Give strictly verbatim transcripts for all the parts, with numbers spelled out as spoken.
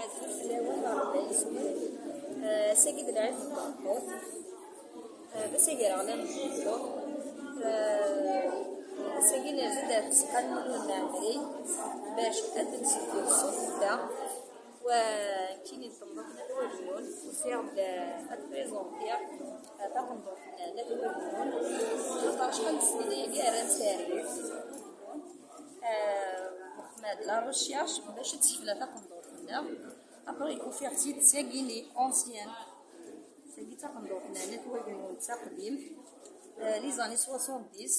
Azul fell-awen, Ṛebbi yesmel. Eh, ass-agi d lɛid n tmeṭṭut. Eh, d ass-agi ara ɣlan n tmeṭṭut. Eh, ass-agi nerza-d ar tzeqqa n Mulud Mɛemmri bac ad d-nesbeddu ṣṣut-nteɣ. Wa nekkini n temḍelt n At Wagennun, usiɣ-d ad prezentiɣ taqendurt n At Wagennun. Axaṭer acḥal n snin-agi ara nserwet. Eh, nexdem-d la recherche bac ad tefla taqendurt-nneɣ. Après, ufiɣ-tt-id d tagini ancienne. Tagi d taqendurt n At Wagennun, d taqdimt. Eh, les années soixante-dix.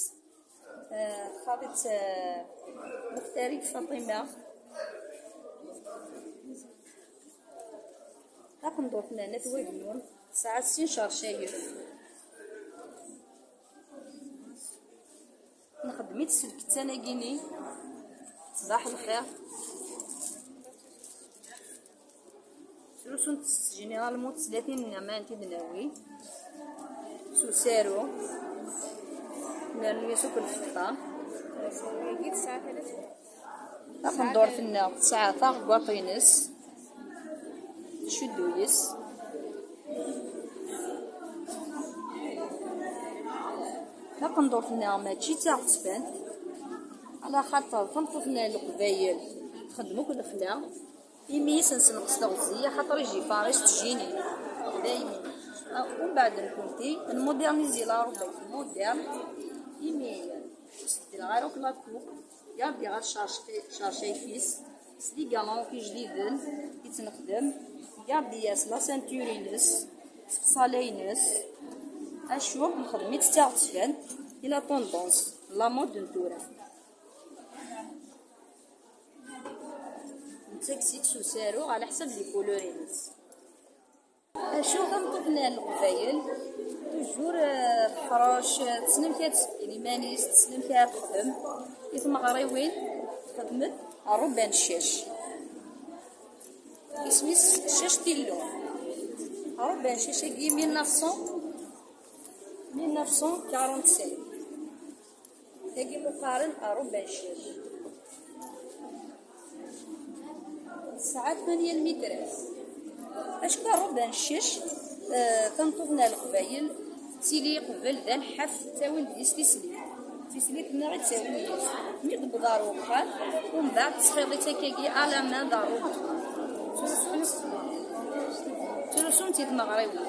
Eh, xaḍi-tt, eh, Muxtar-id Faṭima. Taqendurt n At Wagennun tesɛa sin cercayef. Nxeddem-itt s lkettan-agi-ni. Ṣbaḥ lxir. Ttrusunt-tt généralement s tlatin n waman i d-nawi. S usaru. Nernu-yas akk lfeṭṭa. Taqendurt-nneɣ tesɛa taɣeggaṭ-ines. Tcuddu yes. Taqendurt-nneɣ mačči d taɣezzfant, ala xaṭer tameṭṭut n Leqbayel txeddem akk lexla, imi i s-nessenqes teɣzi, axaṭer ijifar-is ttjinin. Daymi. Ah, umbeɛd nekkenti, nmudernizi la robe moderne, imi ur s-beddleɣ ara akk la coupe, gardiɣ acercayef-is, s les galons ijdiden i tt-nexdem, gardiɣ-as la ceinture-ines, s tefṣala-ines, acu nxeddem-itt d taɣezzfant i la tendance, la mode n tura. Nettagsi-tt s usaru ɛla ḥsab les couleurs-ines. Acu tameṭṭut n Leqbayel, toujours, eh, teḥrec, eh, tessen amek ad tsebbel iman-is, tessen amek ad texdem. I tmeɣriwin, texdem-d ṛṛuba n ccac. Isem-is Ccac Tillu. Ṛṛuba n ccac-agi, mille neuf cent, mille neuf cent quarante-sept. Tagi meqqaren ṛṛuba n ccac. Tesɛa tmanya lmitrat. Acku ṛṛuba n ccac, eh, tameṭṭut n Leqbayel, tettili qbel d alḥaf, ttawin-d yis tislit. Tislit-nneɣ i ttawin yis. Mi d-tewweḍ ɣer uxxam, umbeɛd tesxiḍ-itt akkagi alamma d ṛṛuba. Ttrusunt i tmeɣriwin.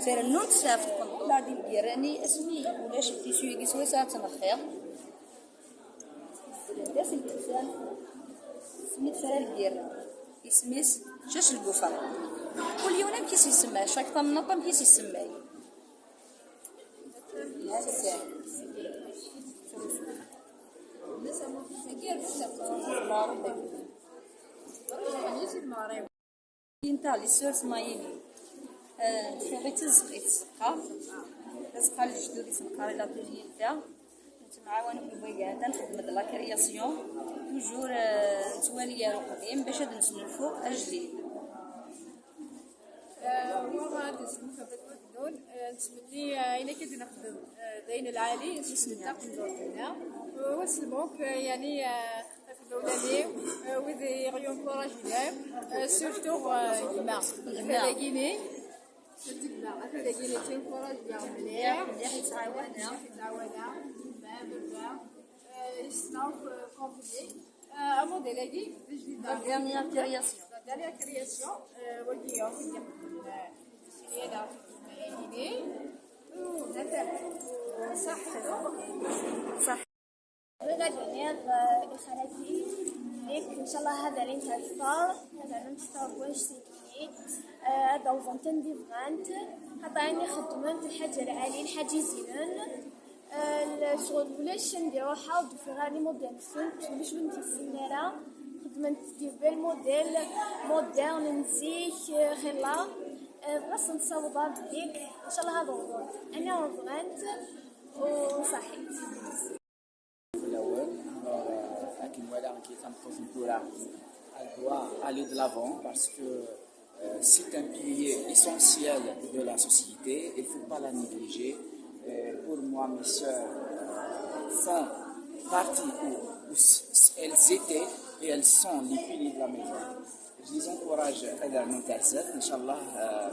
Trennunt s ɣef tqenṭert. Mbeɛd lgirra-nni, asmi ulac tisyu-agi swayes ad tt-nexxiḍ. Beddlent-as lkettan, asmi tefra lgirra. Isem-is Ccac Lgufar. Kul yiwen amek i s-isemma, cak tamnaḍt amek i s-isemma. Inta les sœurs Smaïli. Eh, tfiḍ-itt tzeqqa, tzeqqa. Tzeqqa n lejdud i s-neqqar l'atelier-nteɣ. Nettemɛawan akk deg wayga-a, nxeddem-d la création. Toujours, eh, nettwali ar uqdim bac ad nesnulfu ajdid. Eh, Wama ad nesnulfu ajdid. Dun, eh, nettmenni, eh, ayen akka d-nexdem, eh, d ayen lɛali, nesbedd taqendurt-nneɣ. Eh, wa s lmuk, eh, yani, eh, afdawlani, eh, wid i ɣ-yunkurajin, eh, surtout, eh, gma. Gma. Afadagini, gma, afadagini, tinkuraji mliḥ. Mliḥ, yettɛawan-aɣ. Yettɛawan-aɣ. Gma, baba, eh, yesnaw, eh, compagnie. Eh, amudil-agi, d ajdid. La dernière création. La dernière création, eh, wagi, eh, Bɣiɣ ad d-iniɣ, eh, i xalati, nek, ncallah, ad alint ar kter, ad rnunt kter n wanect-agi, eh, ad awḍent anda i bɣant, xaṭer ayen i xeddment, lḥaǧa lɛali, lḥaǧa izinen, eh, l-, ccɣel ulac anda i ruḥeɣ, d-ufiɣ ara les modèles-nsent, ulac win t-yessinen ara, xeddment des belles modèles, moderne, n zik, eh, xilla, eh, bɣiɣ ad sent-ssawḍeɣ belli, ncallah, ad awḍent, ayen i bɣant, u ṣaḥit. Fell-awen, alors, euh, akken walaɣ nekk tameṭṭut n tura, elle doit aller de l'avant parce que, euh, c'est un pilier essentiel de la société, il faut pas la négliger. Euh, pour moi, mes sœurs, euh, font parties où, où s- elles étaient et elles sont les piliers de la maison. Je les encourage à faire un intéressant, Inch'Allah, euh,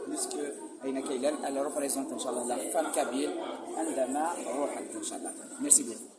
plus que Aina Kailan, elle représente, Inch'Allah, la femme kabyle, عندما روحت, Inch'Allah. Merci beaucoup.